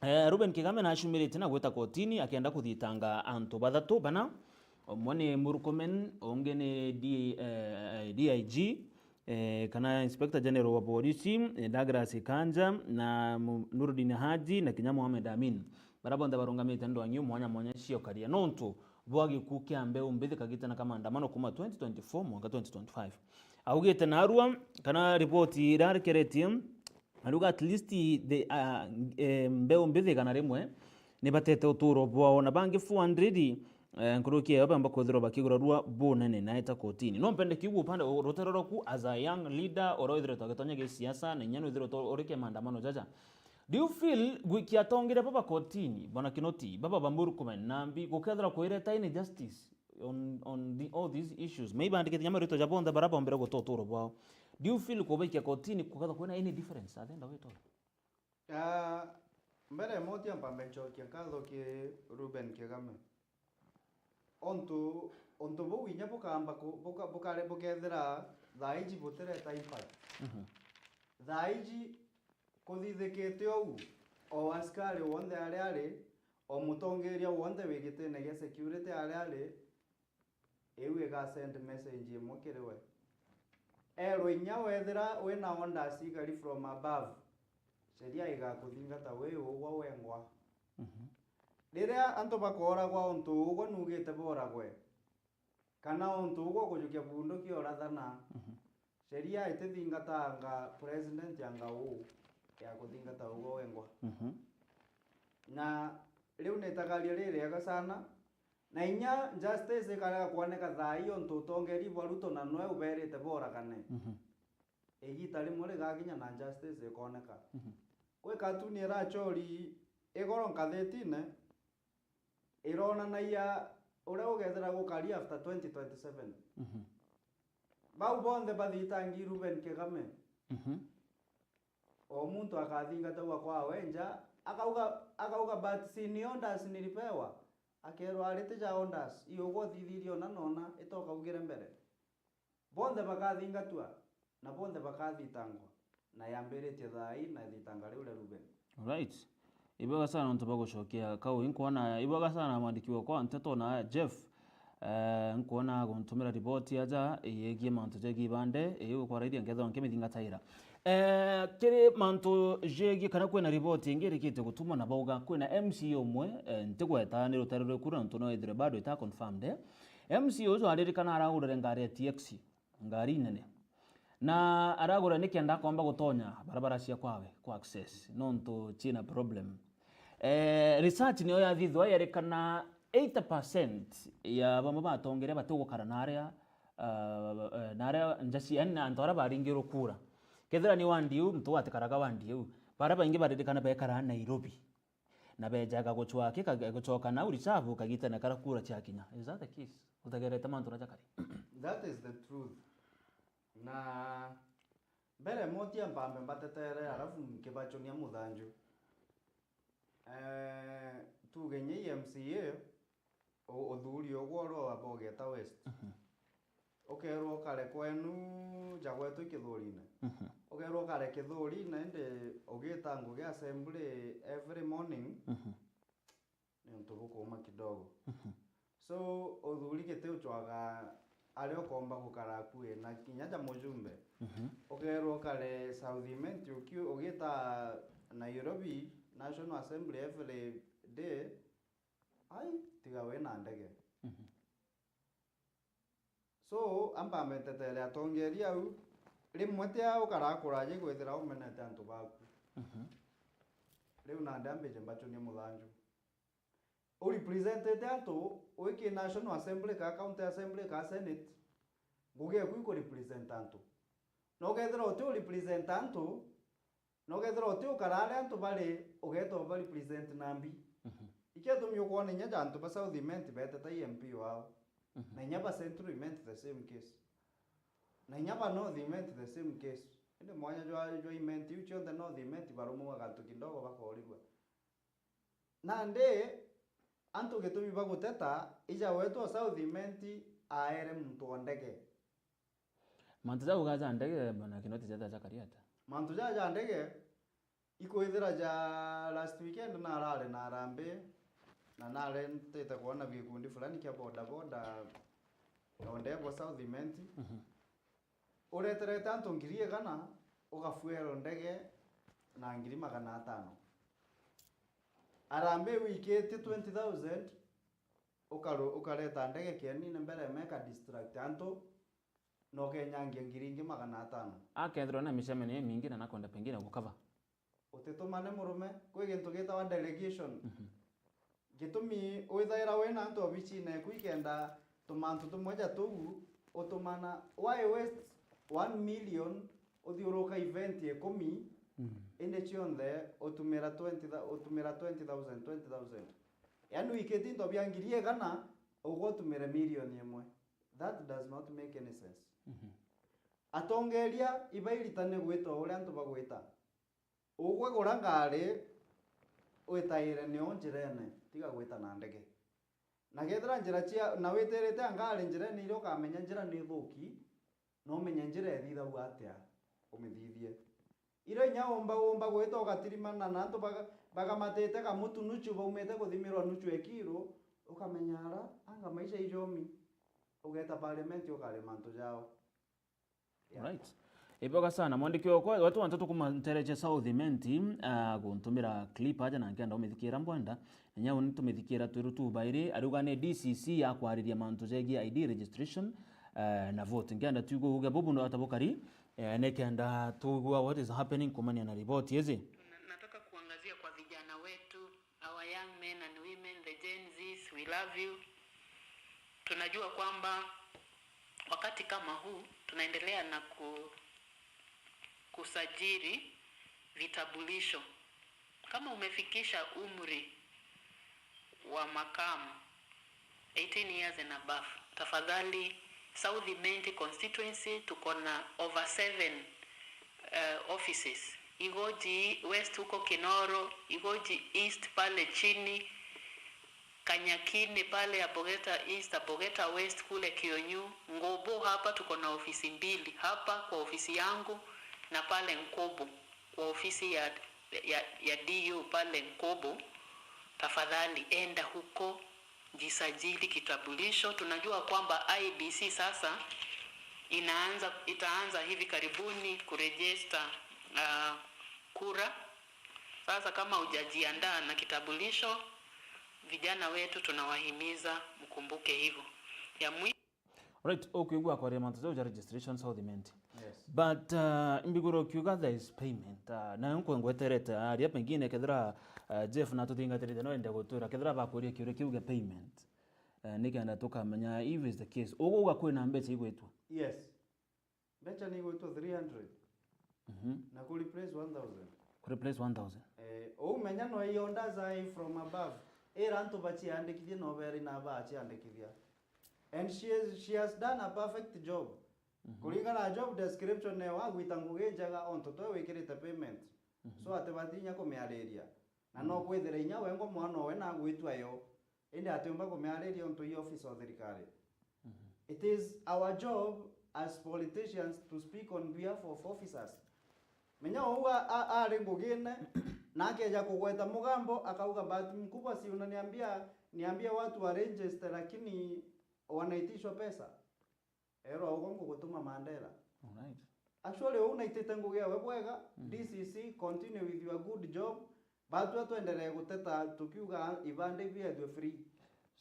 Eh, Ruben Kigame nacumirite na gwita kotini akienda kuthitanga antu bathatu bana. Umwe ni Murkomen, ungi ni D-, eh, D I G, eh, kana Inspector General wa Borisi, eh, Douglas Kanja, na Mu-, Nurdin Haji, na kinya Mohamed Amin. Bara bonthe barungamite ndwang'i mwanya mwanya cia ukaria nontu bwa gikuu kia mbeu mbithi kagitana ka maandamano kuma twenty twenty-four mwanka twenty twenty-five. Augite narua, kana riboti irarekeretie, ariuga at least the, ah, eh, mbeu mbithi igana rimwe ni batete uturo bwao, na bangi four hundred, eh, nkuruki eyo bemba kwithirwa bakigurarua bunene na eta kotini. No mpende kiugu upande, rutero rwaku as a young leader, uria withiritwe agitonya gisiasa, na inya nwithiritwe uri kia maandamano jaja. Do you feel gwikia atongire baba kotini, bwana Kinoti, baba ba Murkomen, nambi gukethirwa kwireta any justice on, on the, all these issues? Maybe andikite kinya maritwa ja bonthe bara bombire guta uturo bwao. Do you feel kubaikia kotini kukethirwa kwina any difference at the end of it all? Ah, mbere motia mpambe ncokia nkatho ki Ruben Kigame. Ontu, ontu buu inya bukamba ku-, buka-, bukare-, bukethira thaa iji butireta impact. Mhm. Thaa iji kuthithikite uu, o askari wonthe aria ari, o mutongeria wonthe wi gitine gia security aria ari, iu iga send message imwe kiri we. Erwe inya wethira wina orders igari from above, sheria igakuthingata wi ugwa wengwa. Mhm. Riria antu bakooragwa untu ugwe nuugite booragwe, kana untu ugwe ukujukia bunduki urathana, Mhm. sheria itithingatanga president anga uu ya kuthingata ugwe wengwa. Mhm. Na riu ni itagaria ririega sana, na inya justice ikarega kwoneka thaa ii, untu utongeri bwa Ruto na nwe uberite booragane. Mhm. Igita rimwe rigakinya na justice ikoneka. Mhm. Kwi katuni irachori igoro nkathitine, ironanagia uria ugethira gukari after twenty twenty-seven. Mhm. Bau bonthe bathitangi Ruben Kigame. Mhm. O muntu akathingatagwa kwawe nja, akauga, akauga, "But si ni orders nilipewa?" Akerwa, "Ari ti ja orders, i ugwe uthithirie ona nona, ita ukaugire mbere." Bonthe bakathingatwa, na bonthe bakathitangwa, na yambiritie thaa ii na ithitanga riu ria Ruben. Alright. Ibwega sana nontu bwa gucokia kau. Inkwona, ibwega sana mwandiki wakwa nteto na Jeff. Eh, nkwona aguntumira riboti aja yegie mantu jegie ibande, iu kwaraithia nkethirwa nkimithingataira. Eh, kiri mantu jegie kana kwina riboti ingi irikite gutumwa na bauga kwina M C A umwe, eh, ntigweta ni rutere rwiku nontu no ithire bado ita confirmed, eh. M C A uju aririkana aragurire ngari ya T X, ngari nene. Na aragura nikenda akomba gutonya barabara cia kwawe, kwa access, nontu ciina problem. Eh, research niyo yathithwa yerikana eighty percent ya bamwe batongeria batigukara na aria, ah, eh, na aria nja cia, yani na antu aria baringirwe kura. Kethira ni wandi iu, muntu watikaraga wandi iu. Baria baingi baririkana bekara Nairobi. Na bejaga gucwa-, kika-, gucoka nau reserve kagitene karia kura ciakinya. Is that the case? utegerete mantu na jakari. That is the truth. Na mbere moti ampambe mbatetere, alafu nkibachonia muthanju. Eh, tuge nye M C A, u- uthuri ugwo urwa wa Bogeta West. Ukerwa ukare kwenu ja gwetu i Kithurine. Ukerwa ukare Kithurine, indi ugita ngugi assembly every morning, ni untu bukuuma kidogo. So, uthuri giti uchwaga aria ukomba gukara akui na kinya ja mujumbe. Ukerwa ukare South Imenti uki- ugita Nairobi National Assembly every day, ai, tiga wina ndege. So, ampambe ntetere atongeria au, rimwe ti aa ukara kuraja ikwithira umenete antu baku. Riu nandi ambije mbachunie muthanju. Urepresentete antu wiki National Assembly ka County Assembly ka Senate, ngugi eku ikurepresent antu. Na ukethira uti urepresent antu, na ukethira uti ukara aria antu bari, ugeeta ubarepresent nambi. Ikio gitumi ukwona inya ja antu ba South Imenti beteta M P wao. Na inya ba Central Imenti the same case. Na inya ba North Imenti the same case. Indi mwanya jwa, jwa Imenti iu cionthe North Imenti barumwa gantu kidogo bakorirua. Nandi, antu gitumi baguteta, ija wetu o South Imenti aere muntu o ndege. Mantu ja uga ja ndege, bwana Kinoti, jethira jakari ata? Mantu ja ja ndege, ikwithira ja last weekend narari na harambee, na narentete kwona gikundi fulani kia boda boda, o ndebo South Imenti. Ureterete antu ngiri igana, ugafuero ndege na ngiri magana atano. Harambee wikitie twenty thousand, ukaru- ukareta ndege kienine mbere meka distract antu, na ukenyangia ngiri ingi magana atano. Akethirwa na micemanio imingi na nakwenda pengine gukava. Utitumane murume, kwi gintu gitawa delegation. Gitumi withaira wina antu obicine eku ikenda tumantu tumwe ja tuu utumana, why waste one million uthiuruka event ikumi, indi cionthe utumira twenty thou- utumira twenty thousand, twenty thousand? Yaani wikiti into bia ngiri igana, ugwe utumire million imwe. That does not make any sense. Atongeria ibairitane gwita o uria antu bagwita. Ugwe gura ngari, witaire nio njirene, tiga gwita na ndege. Na kethira njira cia, na witirite a ngari njirene iria ukamenya njira ni thuki, na umenye njira ithithagua atia, umithithie. Irio inya umba, umba gwita ugatirimana na antu baga- bagamatite kamutu nuchu baumite kuthimirwa nuchu ekiru, ukamenya ara, anga maisha ijomi. Ugeta parliament ukare mantu jao. Yeah. Right. Ibwega sana mwandiki okwa, watu wantu tukumantereche South Imenti, ah, guntumira clip aja na nkenda umithikira mbwenda. Inya uni tumithikira twiru tu bairi, ariuga ni D C C ya kwariria mantu jegie I D registration, eh, na vote. Nkenda tuigue uge bubu ndo ata bukari, eh, nikenda tuigua what is happening kumania na riboti izi. Tuna- nataka kuangazia kwa vijana wetu, our young men and women, the Gen Zs, we love you. Tunajua kwamba wakati kama huu tunaendelea na ku- kusajili vitambulisho. Kama umefikisha umri wa makamu, eighteen years and above, tafadhali, South Imenti constituency tuko na over seven, eh, offices. Igoji West huko Kinoro, Igoji East pale chini, Kanyakini pale Abogeta East, Abogeta West kule Kionyu, Ngobo hapa tuko na ofisi mbili, hapa kwa ofisi yangu na pale Nkobo kwa ofisi ya, ya, ya D U pale Nkobo. Tafadhali enda huko, jisajili kitambulisho. Tunajua kwamba I E B C sasa inaanza, itaanza hivi karibuni kurejista, ah, kura. Sasa kama hujajiandaa na kitambulisho, vijana wetu tunawahimiza mkumbuke hivyo. Ya mwi- Right, ukwigua kwaria mantu jau ja registration South Imenti. Yes. But, uh, mbiguru ukiuga there is payment. Uh, nayo nkwe ngweterete aria pengine kethira, uh, Jeff natuthingatirite no ende gutwira kethira bakuria kiuria kiu gia payment. Uh, nikenda tukamenya if is the case. Uguga kwina mbeca igwitwa. Yes. Mbeca ni igwitwo three hundred. Mhm. Na ku replace one thousand. Ku replace one thousand. Eh, umenya no ionda zai from above. Ira antu baciandikithie no beri na baciandikithia. And she has, she has done a perfect job. Kuringana na job description, ne wagwita ngugi njega onto twe wikirite payment. So ati batinya kumiariria. Na no kwithira inya wengwa mwana owe na agwitua yo. Indi atiumba kumiariria onto i office o thirikari. It is our job as politicians to speak on behalf of officers. Menya uu a- a- ari ngugine, na akeja kugweta mugambo, akauga, "Bahati mkubwa si unaniambia, niambie watu wa register, lakini wanaitishwa pesa." Erwa, "Ugo ngugutuma Mandela." Alright. Actually, uu naitite ngugi ewe bwega. D C C, continue with your good job. Batua twenderee guteta tukiuga ibande ibiethwe free.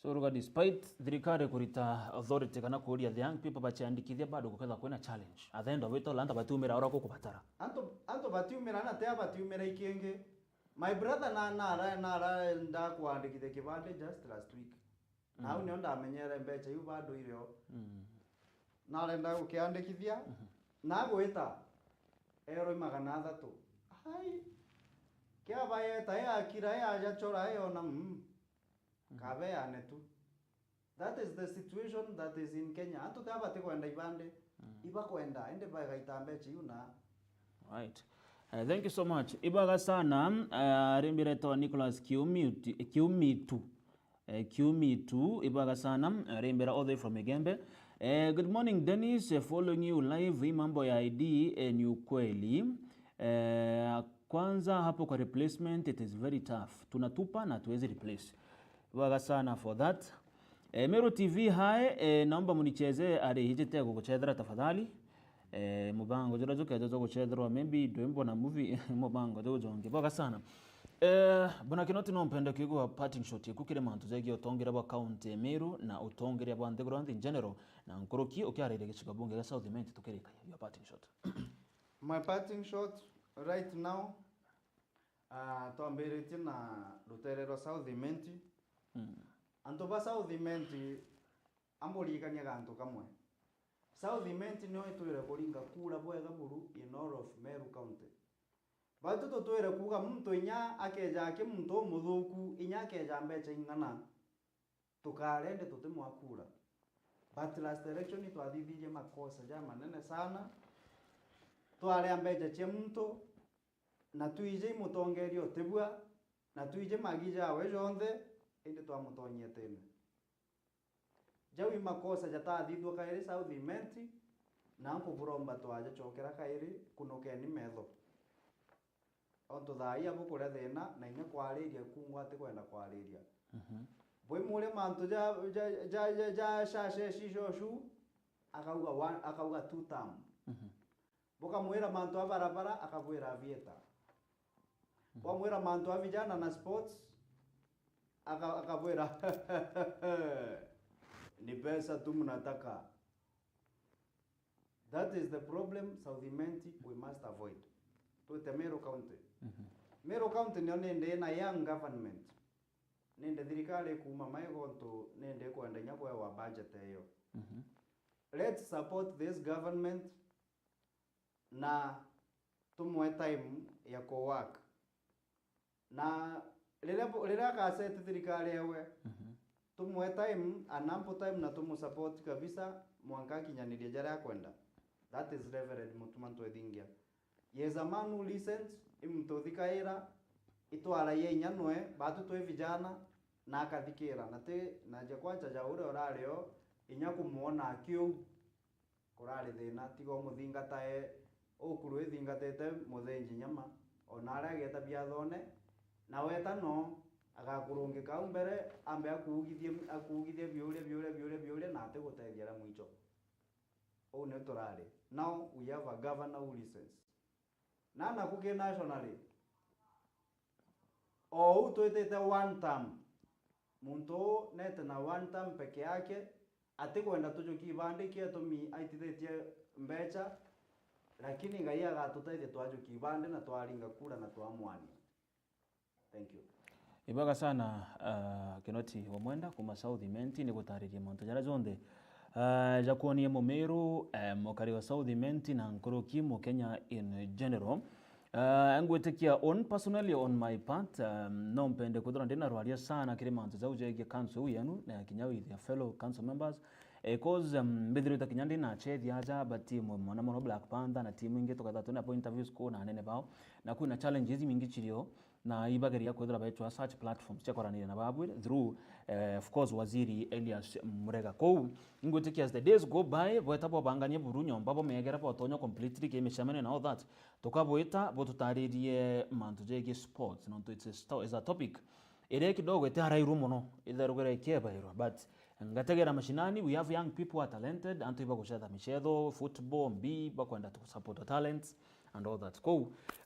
So, ruga, despite thirikari kurita authority kana kuuria the young people baciandikithia, bado gukethwa kwina challenge. At the end of it all, antu batiumira uria gukubatara. Antu, antu batiumira na tea batiumira ikingi. My brother na, na, na, na, nda kuandikithia kibande just last week. Na au nio ndamenyere mbeca iu bado irio. Narenda gukiandikithia, na agwita, erwa i magana athatu. Ai, kiabaeta, e akira, e ajachora, e ona, mm. Kabeane tu. That is the situation that is in Kenya. Antu tia batikwenda ibande, ibakwenda, indi bagaita mbeca iu na Right. Uh, thank you so much. Ibwega sana, uh, rimbi retwa Nicholas Kiumitu, Kiumitu. Eh, Kiumitu, ibwega sana, eh, rimbira all the way from Igembe. Eh, good morning, Dennis, eh, following you live. Hii mambo ya I D, eh, ni ukweli. Eh, kwanza hapo kwa replacement, it is very tough. Tunatupa na hatuwezi replace. Ibwega sana for that. Eh, Meru T V, hi, eh, naomba municheze ari hijite guguchethera tafadhali. Eh, mubango juria jukeja jwa gucetherwa, maybe ndwimbo na movie, mubango juu jongi. Bwega sana. Eh, Bwana Kinoti, no mpende kwigua parting shot yaku kiri mantu jegie utongeria bwa county ya Meru na utongeria bwa nthiguru in general, na nkuruki ukiariria gicigo bunge gia South Imenti tukirikagia. Your parting shot. My parting shot right now, ah, twambiritie na rutere rwa South Imenti. Mm. Antu ba South Imenti, amburirikanie gantu kamwe. South Imenti nio itwire kuringa kura bwega buru in all of Meru County. Batu tutwire kuuga muntu inya akeja aki muntu umuthuku, inya akeja mbeca ing'ana, tukarende tutimwa kura. But last election twathithirie makosa ja manene sana. Twaria mbeca cia muntu, na twije i mutongeria utibua, na twije magi jawe jonthe, indi twamutonyia tene. Jau i makosa jatathithua kairi South Imenti, na nkuburomba twajacokera kairi, kunukeni metho. Ontu thaa ii abukuria thina, na inya kwariria kungwa atikwenda kwariria. Mhm. Bwimuria mantu ja, ja, ja, ja, ja shashe shisho shu, akauga one, akauga two term. Mhm. Bukamwira mantu a barabara, akabwira avieta. Bwamwira mantu a vijana na sports, aka-, akabwira, "Ni pesa tu mnataka." That is the problem South Imenti we must avoid. Twite Meru County. Mhm. Meru County nio nindi ina young government. Nindi thirikari ikuuma maigo ontu nindi ikwenda inya kwewa budget eyo. Mhm. Let's support this government na tumwe time ya ku work. Na riria bu-, riria agasete thirikari ewe, mhm, tumwe time, an ample time, na tumusupport kabisa mwanka akinyanirie jaria akwenda. That is Reverend Mutuma Ntwethingia. He is a man who listens, i muntu uthikaira, itwaragia inya nwe, batu twi vijana, na akathikira. Na ti, na ja kwacha ja uria urari o, inya kumwona akiu, kurari thina, tiga umuthingatae, ukuru ithingatite muthinji nyama, ona aria agieta biathone, na weta no, agakurungika au mbere, ambe akuugithie, akuugithie biuria, biuria, biuria, biuria, na atigutethia aria mwicho. Uu ni turari. Now we have a governor who listens. Na naku ki nationally, o uu twitite one term. Muntu uu nete na one term peke yake, atikwenda tujukie ibande ikio itumi aitithitie mbecha, lakini Ngai agatutethia twajukia ibande na twaringa kura na twamwania. Thank you. Ibwega sana, ah, Kinoti wa Mwenda kuma South Imenti ni gutariria mantu jaria jonthe, ah, ja kwonia Mumiru, eh, mukari wa South Imenti na nkuruki Mukenya in general. Ah, ngwitikia on personally, on my part, um, no mpende kwithirwa ndina rwaria sana kiri mantu jau jegie council yenu na kinya with your fellow council members. Eh, 'cause, um, mbithirite kinya ndi na Chethi aja, but timu mwana mono Black Panther na timu ingi tukethira twina po interviews ku na anene bao, na kwina challenges imingi chirio, na ibageria kwithira baitwa such platforms cia kwaraniria na babwire through, eh, of course, Waziri Elias Murega. Kou ingwitikia as the days go by, bweta bwabangania buru nyomba, bwamegera bwatonya completely ki micemanio and all that, tukabwita bututaririe mantu jegie sports, nontu it's a, sto- it's a topic iria kidogo itiharairwe mono, itherugire ikiebairwa, but ngategera mashinani, we have young people are talented, antu ibagucetha micetho, football, mbi, bakwenda to support talents and all that. Kou,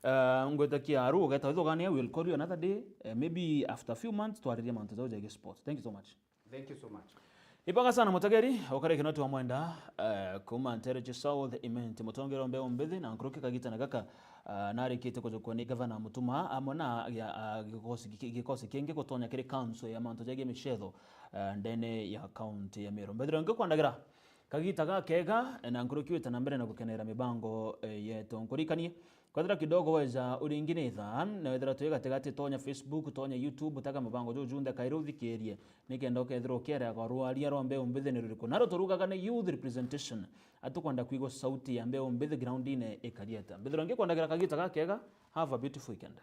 uh, ngwetakia aru ugeta withugania, we'll call you another day, uh, maybe after a few months twaririe mantu jau jegie sport. Thank you so much. Thank you so much. Ibaga sana mutegeri, ukare kinoti wa mwenda, uh, kuma Ntereche South, Imenti, mutongero mbeu mbithi, na nkuruki kagita na gaka, uh, narikite kujukwa ni gavana Mutuma, amwe na gia- uh, gikosi gi- gikosi kingi gutonya kiri council ya mantu jegie micetho, uh, ndene ya county ya Meru. Mbethira ngikwandagera kagita gakega, na nkuruki wite na mbere na gukenera mibango, eh, yetu. Nkurikanie, kwethira kidogo weja uringi ni thaa, na wethira twi gatigati, tonya Facebook, tonya YouTube, tega mibango juju junthe kairi uthikirie, nikenda ukethirwa ukiera kwa rwaria rwa mbeu mbithi ni ruriku. Naro turugaga ni youth representation. Atukwenda kwigua sauti ya mbeu mbithi groundine ikarieta. Mbethira ngikwandagira kagita gakega, have a beautiful weekend.